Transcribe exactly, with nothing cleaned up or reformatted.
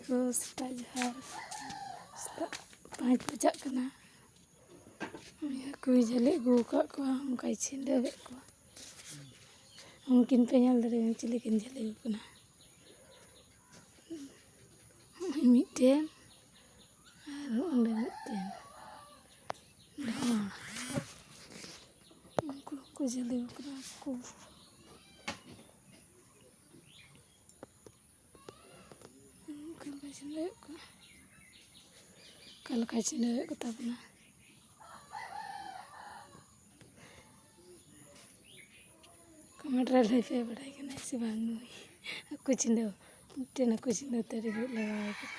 ᱠᱚ ᱥᱮᱛᱟᱜ ᱡᱚᱦᱟᱨ᱾ ᱥᱮᱛᱟᱜ ᱯᱟᱸᱪ ᱵᱟᱡᱟᱜ ᱠᱟᱱᱟ᱾ ᱦᱟᱹᱠᱩᱭ ᱡᱷᱟᱹᱞᱤ ᱟᱹᱜᱩ ᱟᱠᱟᱫ ᱠᱚᱣᱟ, ᱚᱱᱠᱟᱭ ᱪᱷᱤᱸᱰᱟᱹᱣᱮᱫ ᱠᱚᱣᱟ᱾ ᱩᱱᱠᱤᱱ ᱯᱮ ᱧᱮᱞ ᱫᱟᱲᱮᱭᱟᱜᱼᱟ ᱪᱤᱞᱤ ᱠᱤᱱ ᱡᱷᱟᱹᱞᱤ ᱟᱠᱚ ᱠᱟᱱᱟ᱾ ᱢᱤᱫᱴᱮᱱ ᱟᱨ ᱚᱸᱰᱮ ᱢᱤᱫᱴᱮᱱ᱾ ᱰᱷᱚᱸᱲ᱾ ᱩᱱᱠᱩ ᱦᱚᱸᱠᱚ ᱡᱷᱟᱹᱞᱤ ᱟᱠᱚ ᱠᱟᱱᱟ ᱦᱟᱹᱠᱩ᱾ ᱚᱠᱟ ᱞᱮᱠᱟᱭ ᱪᱷᱤᱸᱰᱟᱹᱣᱮᱫ ᱠᱚᱣᱟ, ᱚᱠᱟ ᱞᱮᱠᱟᱭ ᱪᱷᱤᱸᱰᱟᱹᱣᱮᱫ ᱠᱚ ᱛᱟᱵᱚᱱᱟ᱾ ᱠᱚᱢᱮᱱᱴ ᱨᱮ ᱞᱟᱹᱭ ᱯᱮ, ᱵᱟᱲᱟᱭ ᱠᱟᱱᱟᱭ ᱥᱮ ᱵᱟᱝ ᱱᱩᱭ ᱦᱟᱹᱠᱩ ᱪᱷᱤᱸᱰᱟᱹᱣ? ᱢᱤᱫᱴᱮᱱ ᱦᱟᱹᱠᱩ ᱪᱷᱤᱸᱰᱟᱹᱣ ᱛᱮ ᱟᱹᱰᱤ ᱜᱷᱟᱹᱲᱤᱡ ᱞᱟᱜᱟᱣ ᱠᱟᱱᱟ᱾